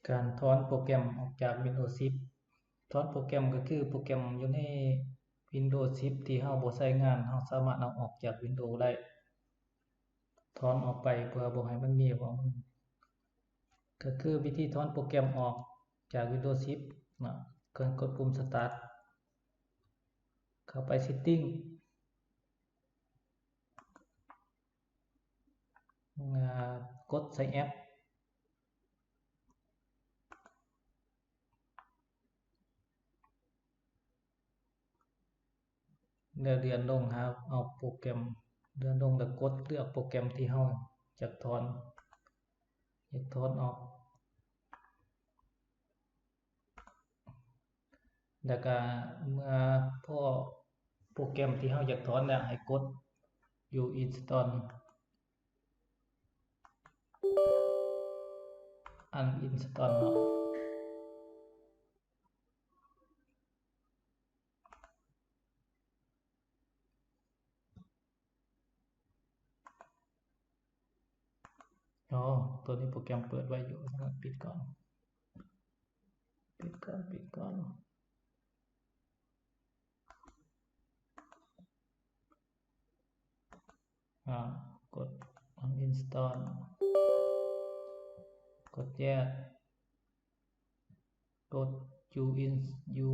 ການຖອນໂປຣແກຣມອອກຈາກວິນໂດສິບ. ຖອນໂປຣແກຣມກໍຄືໂປຣແກຣມຢູ່ໃນວິນໂດສິບທີ່ເຮົາບໍ່ໃຊ້ງານ, ເຮົາສາມາດເອົາອອກຈາກວິນໂດໄດ້. ຖອນອອກໄປເພື່ອບໍ່ໃຫ້ມັນມີ ເພາະມັນ ກໍຄືວິທີຖອນໂປຣແກຣມອອກຈາກວິນໂດສິບເນາະ, ເພິ່ນກົດປຸ່ມສະຕາດ ເຂົ້າໄປເຊັດຕິ້ງ ອາ ກົດໃສ່ແອັບ ແລ້ວເລື່ອນລົງຫາເອົາໂປຣແກຣມ, ເລື່ອນລົງແລ້ວກົດເລືອກໂປຣແກຣມທີ່ເຮົາຢາກຖອນ, ຢາກຖອນອອກ. ແລ້ວກະເມື່ອພໍ້ໂປຣແກຣມທີ່ເຮົາຢາກຖອນແລ້ວ ໃຫ້ກົດ uninstall uninstall ເນາະ. ອໍ ຕົວນີ້ໂປຣແກຣມເປີດໄວ້ຢູ່, ປິດກ່ອນ ປິດກ່ອນ ປິດກ່ອນ. ອາ ກົດ uninstall ກົດ yes ກົດ u in u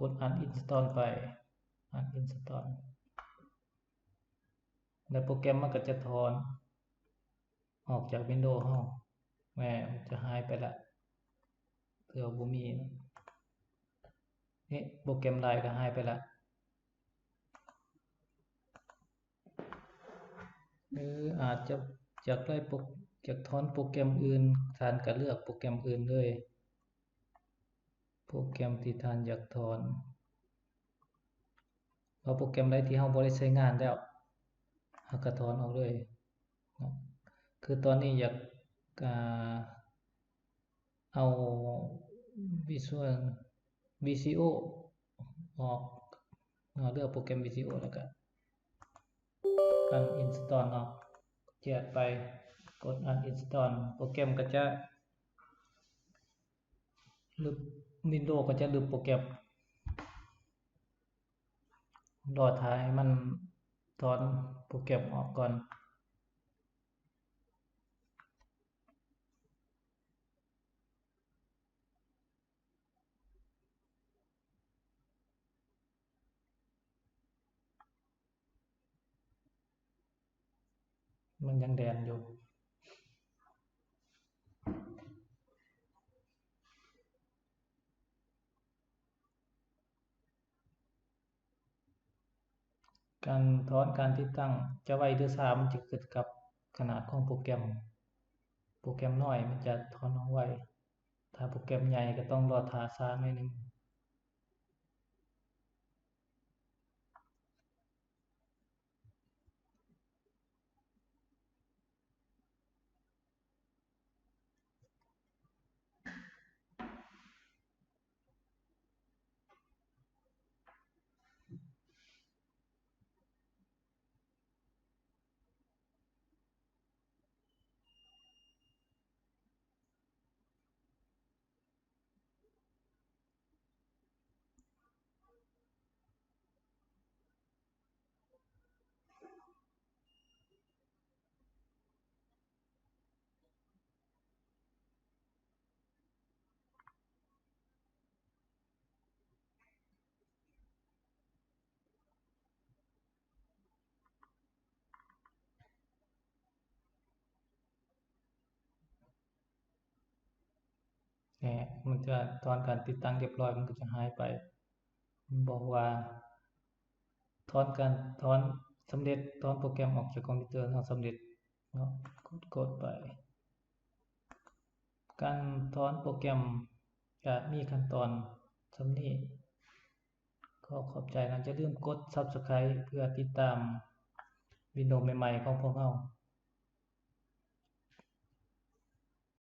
ກົດ uninstall ໄປ uninstall ແລ້ວໂປຣແກຣມມັນກໍຈະຖອນອອກຈາກວິນໂດເຮົາ, ແມ່ນ ຈະຫາຍໄປລະ ເທື່ອບໍ່ມີ ນີ້ ໂປຣແກຣມຫຼາຍກໍຫາຍໄປລະ. ຫຼືອາດຈະຢາກໄດ້ໂປຣ ຢາກຖອນໂປຣແກຣມອື່ນ, ທ່ານກໍເລືອກໂປຣແກຣມອື່ນເລີຍ, ໂປຣແກຣມທີ່ທ່ານຢາກຖອນ. ວ່າໂປຣແກຣມໃດທີ່ເຮົາບໍ່ໄດ້ໃຊ້ງານແລ້ວ ເຮົາກໍຖອນອອກເລີຍເນາະ. ຄືຕອນນີ້ຢາກ ອາ ເອົາ Visual VCO ອອກເນາະ, ເລືອກໂປຣແກຣມ VCO ແລ້ວກະ uninstall ເນາະ, ແຈກໄປ ກົດ uninstall ໂປຣແກຣມກໍຈະລຶບ, ວິນໂດກໍຈະລຶບໂປຣແກຣມ. ລໍຖ້າໃຫ້ມັນຖອນໂປຣແກຣມອອກກ່ອນ. ມັນຍັງແດນຢູ່. ການຖອນການຕິດຕັ້ງຈະໄວຫຼືຊ້າ ມັນຈະຂຶ້ນກັບຂະໜາດຂອງໂປຣແກຣມ. ໂປຣແກຣມນ້ອຍມັນຈະຖອນອອກໄວ, ຖ້າໂປຣແກຣມໃຫຍ່ກໍຕ້ອງລໍຖ້າຊ້າໜ້ອຍໜຶ່ງ. ແນ່ ມັນຈະຖອນການຕິດຕັ້ງຮຽບຮ້ອຍ ມັນກໍຈະຫາຍໄປ. ມັນບອກວ່າຖອນການ ຖອນສຳເລັດ, ຖອນໂປຣແກຣມອອກຈາກຄອມພິວເຕີເຮົາສຳເລັດເນາະ, ກົດ ກົດໄປ. ການຖອນໂປຣແກຣມກະມີຂັ້ນຕອນສ່ຳນີ້. ຂໍຂອບໃຈນະ, ຢ່າລືມກົດ Subscribe ເພື່ອຕິດຕາມວິນໂດໃໝ່ໆຂອງພວກເຮົາ.